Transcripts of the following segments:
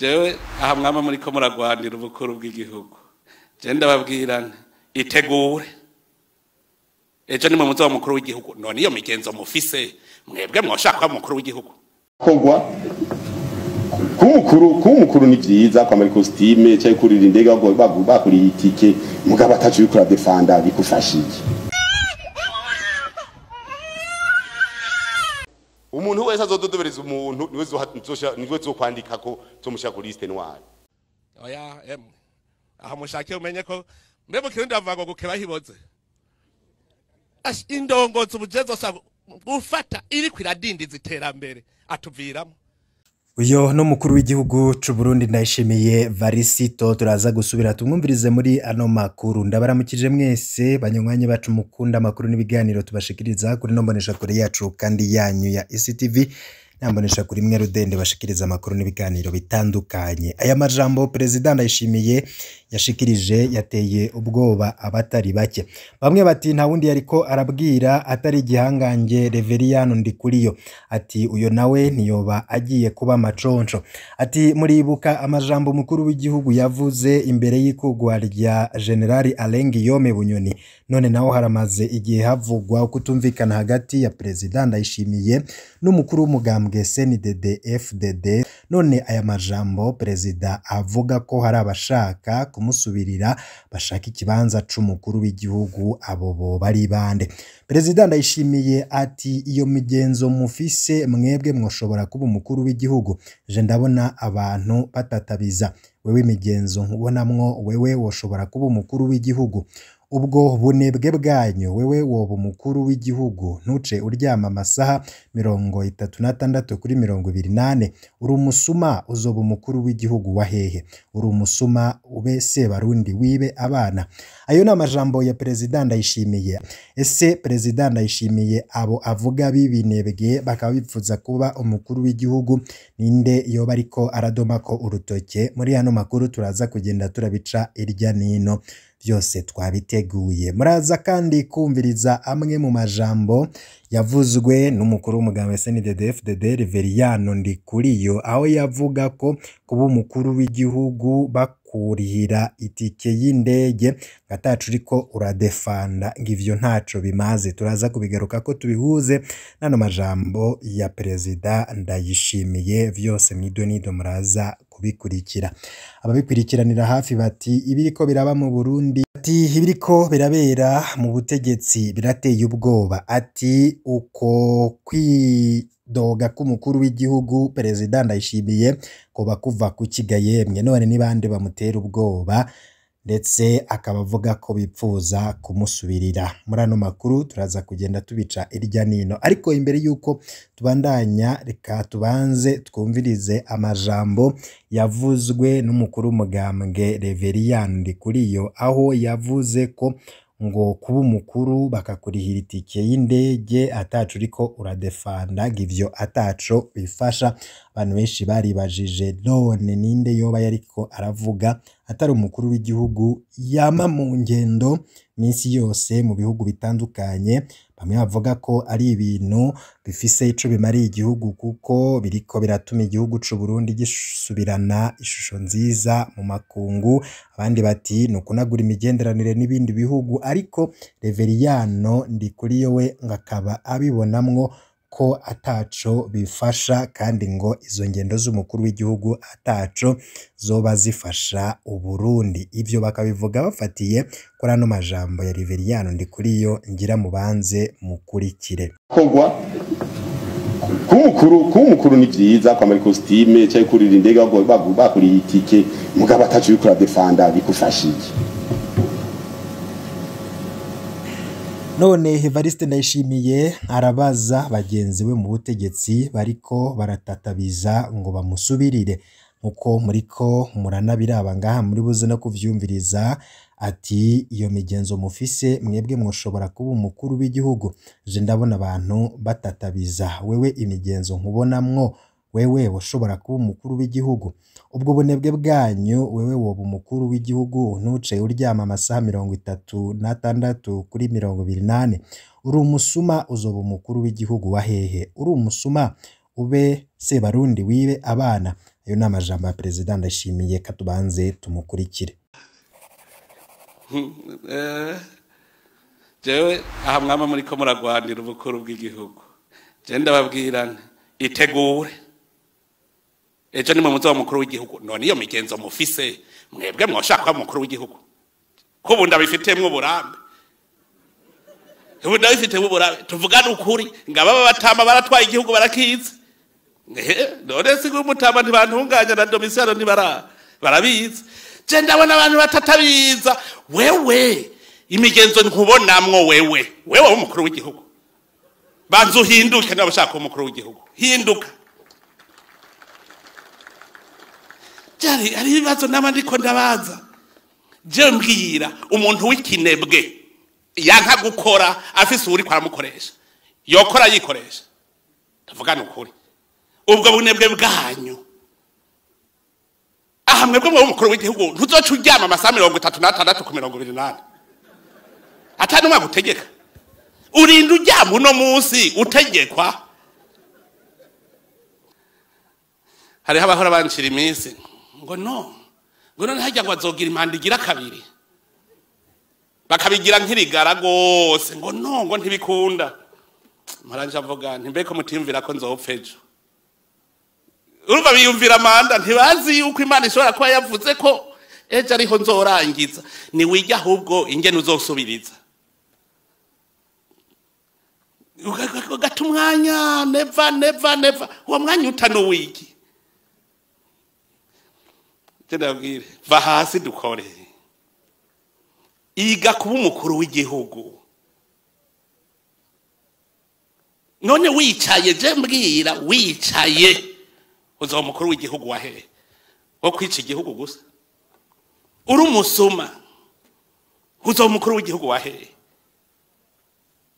Jewe aha mwama muriko muragwanira ubukuru bw'igihugu, je ndababwira nti itegure ejo nimwe muzoba mukuru w'igihugu. None iyo migenzo mufise mwebwe mwoshaka kuba mukuru w'igihugu? Kogwa kuba umukuru ni vyiza, kwambara ikositime cyangwa kurira indege bakuriye itike, mugabo ataco uriko uradefanda bigufasha iki? Umuntu wese azododobereza umuntu niwe zokwandika ko zomushira ku liste noire. Oya emwe, aha mushake umenye ko mbe mu Kirundi bavuga ngo gukeba hiboze. Ash, indongozi ubuje zose gufata iriko iradindiza iterambere atuviramo. Uyo no mukuru w'igihugu c'u Burundi Ndayishimiye Varisito, turaza gusubira tumwumvirize muri ano makuru. Ndabaramukije mwese banywanyi bacu mukunda amakuru n'ibiganiro tubashikiriza kuri no mbonesha kure yacu kandi yanyu ya ECTV, nambonesha kuri mwe rudende bashikiriza amakuru n'ibiganiro bitandukanye. Aya majambo President Ndayishimiye yashikirije yateye ubwoba abatari bake. Bamwe bati nta wundi yariko arabwira atari igihangange Reveriyano Ndikuriyo, ati uyo nawe ntiyoba agiye kuba maconco. Ati muribuka amajambo umukuru w'igihugu yavuze imbere y'ikugwa rya General Alain Guillaume Bunyoni. None naho haramaze igihe havugwa kutumvikana hagati ya President Ndayishimiye n'umukuru w'umugambwe CNDD FDD. None aya majambo Perezida avuga ko hari abashaka kumusubirira bashaka ikibanza c'umukuru w'igihugu, abo bo bari bande? Perezida Ndayishimiye ati iyo migenzo mufise mwebwe mwoshobora kuba umukuru w'igihugu? Je ndabona abantu batatabiza. Wewe imigenzo nkubonamwo, wewe woshobora kuba umukuru w'igihugu? Ubwo bunebwe bwanyu, wewe woba umukuru w'igihugu ntuce uryama amasaha 36 kuri 24? Uri umusuma, uzoba umukuru w'igihugu wa hehe? Uri umusuma, ube Sebarundi wibe abana. Ayo ni amajambo ya Perezida Ndayishimiye. Ese Perezida Ndayishimiye abo avuga b'ibinebwe bakaba bipfuza kuba umukuru w'igihugu, ninde yoba ariko aradomako urutoke? Muri ano makuru turaza kugenda turabica irya nino, byose twabiteguye. Muraza kandi kumviriza amwe mu majambo yavuzwe n'umukuru w'umugambwe CNDD-FDD Reveriyano Ndikuriyo, aho yavuga ko kuba umukuru w'igihugu bakurihira itike y'indege ataco uriko uradefanda ngo ivyo ntaco bimaze. Turaza kubigaruka ko tubihuze n'ano majambo ya Perezida Ndayishimiye, vyose mw'idonido muraza kubikurikira. Ababikurikiranira hafi bati ibiriko biraba mu Burundi, ati ibiriko birabera mu butegetsi birateye ubwoba. Ati uko kwidoga k'umukuru w'igihugu Perezida Ndayishimiye kuba kuva ku kiga yemwe, none ni bande bamutera ubwoba? Ndetse akaba avuga ko bipfuza kumusubirira. Muri ano makuru turaza kugenda tubica irya nino, ariko imbere y'uko tubandanya reka tubanze twumvirize amajambo yavuzwe n'umukuru w'umugambwe Reveriyano Ndikuriyo, aho yavuze ko ngo kuba umukuru bakakurihira itike y'indege ataco uriko uradefanda ngo ivyo ataco bifasha. Abantu benshi baribajije none ninde yoba yariko aravuga atari umukuru w'igihugu yama mu ngendo minsi yose mu bihugu bitandukanye. Bamwe bavuga ko ari ibintu bifise ico bimariye igihugu kuko biriko biratuma igihugu c'u Burundi gisubirana ishusho nziza mu makungu, abandi bati ni ukunagura imigenderanire n'ibindi bihugu. Ariko Reveriyano Ndikuriyo we ngo akaba abibonamwo ko ataco bifasha, kandi ngo izo ngendo z'umukuru w'igihugu ataco zoba zifasha Uburundi. Ivyo bakabivuga bafatiye kuri ano majambo ya Reveriyano Ndikuriyo, ngira mubanze mukurikire. Kogwa kuba umukuru ni vyiza, kwambara ikositime cyangwa kurira indege bakuriye itike, mugabo ataco uriko uradefanda bigufasha iki? None Evariste Ndayishimiye arabaza bagenzi be mu butegetsi bariko baratatabiza ngo bamusubirire, nkuko muriko muranabiraba ngaha muri buze no kuvyumviriza. Ati iyo migenzo mufise mwebwe mwoshobora kuba umukuru w'igihugu? Je ndabona abantu batatabiza. Wewe imigenzo nkubonamwo, wewe woshobora kuba umukuru w'igihugu? Ubwo bunebwe bwanyu, wewe woba umukuru w'igihugu ntuce uryama amasaha 36 kuri 24? Uri umusuma, uzoba umukuru w'igihugu wa hehe? Uri umusuma. ube Sebarundi wibe abana. Ayo ni amajambo ya Perezida Ndayishimiye, katubanze tumukurikire. Jewe aha mwama muriko muragwanira ubukuru bw'igihugu, je ndababwira nti itegure ejo nimwe muzoba mukuru w'igihugu. None iyo migenzo mufise mwebwe mwoshaka kuba mukuru w'igihugu, ko ubu ndabifitiyemwo uburambe, ubu ndabifitiyemwo uburambe. Tuvugane ukuri, ngababa batama baratwaye igihugu barakizi. None si umutama ntibantunganya na Domisiyano barabizi. Je ndabona abantu batatabiza. Wewe imigenzo nkubonamwo wewe w'umukuru w'igihugu, banza uhinduke. Niba ushaka umukuru w'igihugu hinduka. Jari ari ibibazo nama ndiko ndabaza. Je mbwira umuntu w'ikinebwe yanka gukora afise uwuriko aramukoresha, yokora yikoresha. Ndavugana ukuri, ubwo bunebwe bwanyu aha mwebwe mwe umukuru w'igihugu ntuzoca uryama amasaha 36 ku 28 atari umwe agutegeka. Urinda uryama uno munsi utegekwa. Hariho abahora bancira iminsi ngo no, ngo none harya ngo azogira impanda igira kabiri, bakabigira nk'irigara gose, ngo no, ngo ntibikunda. Mparanje avuga nti mbeko mutimvira ko nzopfa ejo. Urumva biyumvira amanda, ntibazi yuko Imana ishobora kuba yavuze ko ejo ariho nzorangiza. Ni wige ahubwo ingene uzosubiriza, ugata umwanya. Neva neva neva, uwo mwanya utanuwiki. Ndabwire va hasi dukore. Iga kuba umukuru w'igihugu. None wicaye, je mbwira wicaye uzoba umukuru w'igihugu wa hehe? Wo kwica igihugu gusa? Uri umusuma uzoba umukuru w'igihugu wa hehe?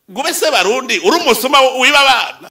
Gube se Barundi, uri umusuma wiba abana.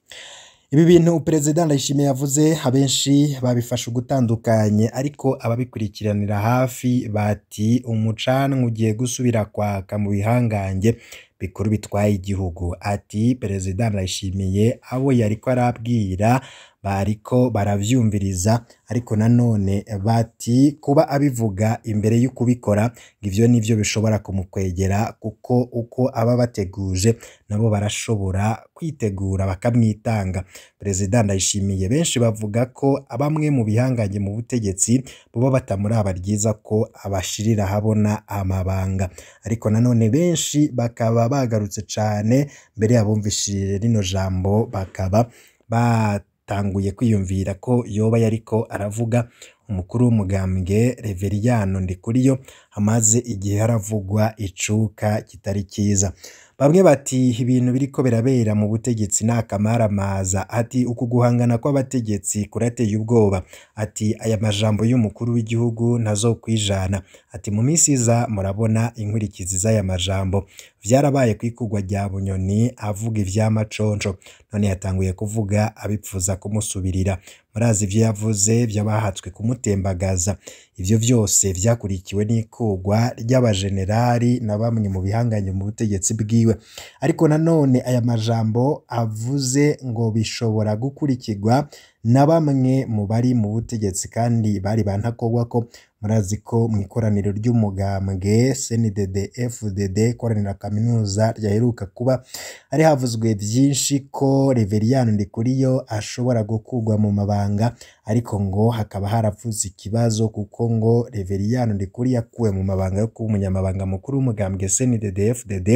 Ibi bintu Perezida Ndayishimiye yavuze abenshi babifashe ugutandukanye, ariko ababikurikiranira hafi bati umucanwa ugiye gusubira kwaka mu bihangange bikuru bitwaye igihugu. Ati Perezida Ndayishimiye abo yariko arabwira bariko baravyumviriza, ariko nanone bati kuba abivuga imbere y'ukubikora ivyo nivyo bishobora kumukwegera, kuko uko aba bateguje nabo barashobora kwitegura bakamwitanga. Perezida Ndayishimiye benshi bavuga ko abamwe mu bihangange mu butegetsi boba batamuraba ryiza ko abashirira habona amabanga, ariko nanone benshi bakaba bagarutse cane mbere yabumvishije rino jambo, bakaba batanguye kwiyumvira ko yoba yariko aravuga umukuru w'umugambwe Reveriyano Ndikuriyo amaze igihe haravugwa icuka kitari cyiza. Bamwe bati ibintu biriko birabera mu butegetsi n'akamaramaza. Ati uku guhangana kw'abategetsi kurateye ubwoba. Ati aya majambo y'umukuru w'igihugu ntazokwijana. Ati mu minsi iza murabona inkurikizi z'aya majambo. Vyarabaye kwikugwa rya Bunyoni avuga ivy'amaconco, none yatanguye kuvuga abipfuza kumusubirira. Murazi ivyo yavuze vy'abahatswe kumutembagaza. Ivyo vyose vyakurikiwe n'ikugwa ry'abajenerali na bamwe mu bihanganye mu butegetsi bwiwe. Ariko nanone aya majambo avuze ngo bishobora gukurikirwa na bamwe mu bari mu butegetsi kandi bari bantakogwa ko. Murazi ko mu ikoraniro ry'umugambwe CNDD FDD koranira kaminuza ryaheruka kuba ari havuzwe byinshi ko Reveriyano Ndikuriyo ashobora gukugwa mu mabanga, ariko ngo hakaba haravuze ikibazo kuko ngo Reveriyano Ndikuriyo akuwe mu mabanga yo kuba umunyamabanga mukuru w'umugambwe CNDD FDD,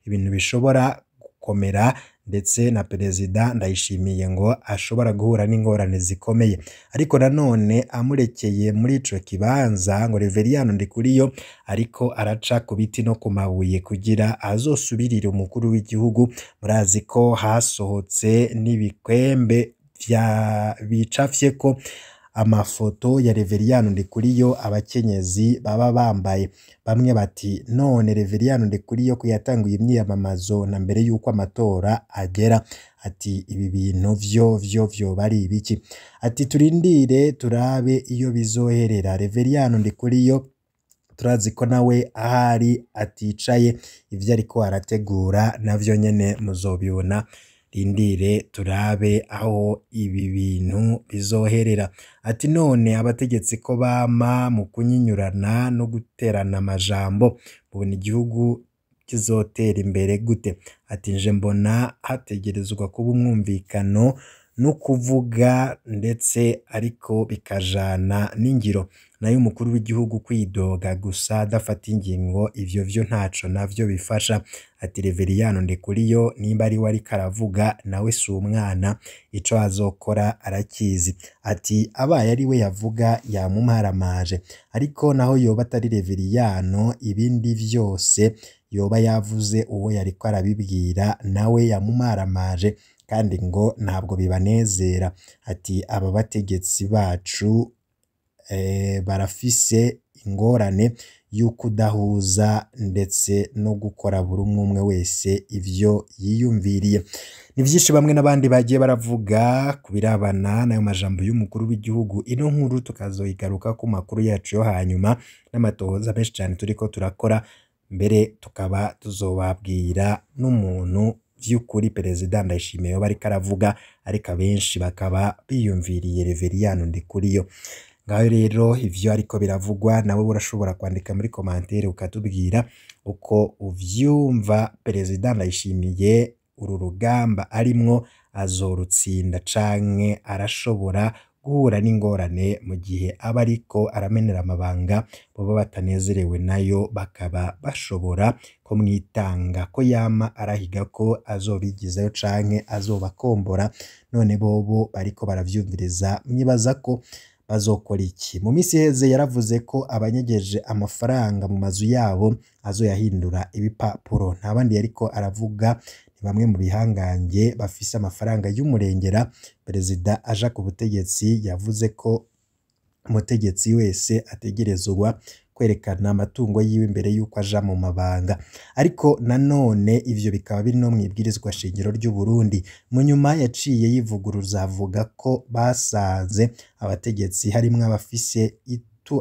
ibintu bishobora gukomera ndetse na Perezida Ndayishimiye ngo ashobora guhura n'ingorane zikomeye. Ariko nanone amurekeye muri ico kibanza ngo Reveriyano Ndikuriyo ariko araca ku biti no ku mabuye kugira azosubirire umukuru w'igihugu. Murazi ko hasohotse n'ibikwembe vya bicafye ko amafoto ya Reveriyano Ndikuriyo abakenyezi baba bambaye. Bamwe bati none Reveriyano Ndikuriyo ko yatanguye imyiyamamazo na mbere yuko amatora agera, ati ibi bintu vyo vyo vyo bari ibiki? Ati turindire turabe iyo bizoherera. Reveriyano Ndikuriyo turazi ko nawe ahari aticaye, ivyo ariko arategura navyo nyene muzobibona Rindire turabe aho ibi bintu bizoherera. Ati none abategetsi ko bama mu kunyinyurana no guterana amajambo, mubona igihugu kizotera imbere gute? Ati nje mbona hategerezwa kuba umwumvikano no kuvuga ndetse ariko bikajana n'ingiro. Nayo umukuru w'igihugu kwidoga gusa adafata ingingo, ivyo vyo ntaco navyo bifasha. Ati Reveriyano Ndikuriyo nimba ari we ariko aravuga nawe si umwana, ico azokora arakizi. Ati abaye ari we yavuga yamumaramaje, ariko naho yoba atari Reveriyano ibindi vyose yoba yavuze uwo yariko arabibwira nawe yamumaramaje, kandi ngo ntabwo bibanezera. Ati aba bategetsi bacu barafise ingorane y'ukudahuza ndetse no gukora buri umwe umwe wese ivyo yiyumviriye. Ni vyinshi bamwe n'abandi bagiye baravuga ku birabana n'ayo majambo y'umukuru w'igihugu. Ino nkuru tukazoyigaruka ku makuru yacu yo hanyuma n'amatohoza menshi cane turiko turakora, mbere tukaba tuzobabwira n'umuntu vy'ukuri Perezida Ndayishimiye yoba ariko aravuga, ariko abenshi bakaba biyumviriye Reveriyano Ndikuriyo. Ngaho rero ivyo ariko biravugwa, nawe urashobora kwandika muri commentaire ukatubwira uko uvyumva. Perezida Ndayishimiye uru rugamba arimwo azorutsinda canke arashobora guhura n'ingorane mu gihe aba ariko aramenera amabanga boba batanezerewe nayo, bakaba bashobora kumwitanga ko yama arahiga ko azobigizayo canke azobakombora. None bobo bariko baravyumviriza, mwibaza ko bazokora iki? Mu minsi iheze yaravuze ko abanyegeje amafaranga mu mazu yabo azoyahindura ibipapuro. Nta bandi yariko aravuga, ni bamwe mu bihangange bafise amafaranga y'umurengera. Perezida aja ku butegetsi yavuze ko umutegetsi wese ategerezwa kwerekana amatungo yiwe imbere y'uko aja mu mabanga, ariko nanone ivyo bikaba biri no mw'ibwirizwa shingiro ry'u Burundi. Mu nyuma yaciye yivuguruza avuga ko basanze abategetsi harimwo abafise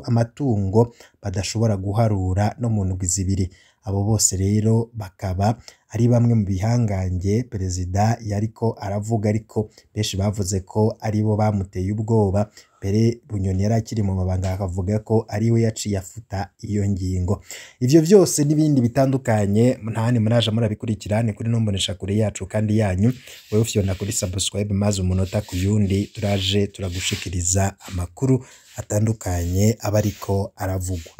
amatungo badashobora guharura no mu ndwi zibiri. Abo bose rero bakaba ari bamwe mu bihangange perezida yariko aravuga, ariko benshi bavuze ko aribo bamuteye ubwoba. Mbere Bunyoni yari akiri mu mabanga akavuga ko ariwe yaciye afuta iyo ngingo. Ivyo vyose n'ibindi bitandukanye ntahandi muraja murabikurikira, ni kuri ino mboneshakure yacu kandi yanyu. Wewe ufyonda kuri subscribe maze umunota ku yundi turaje turagushikiriza amakuru atandukanye aba ariko aravugwa.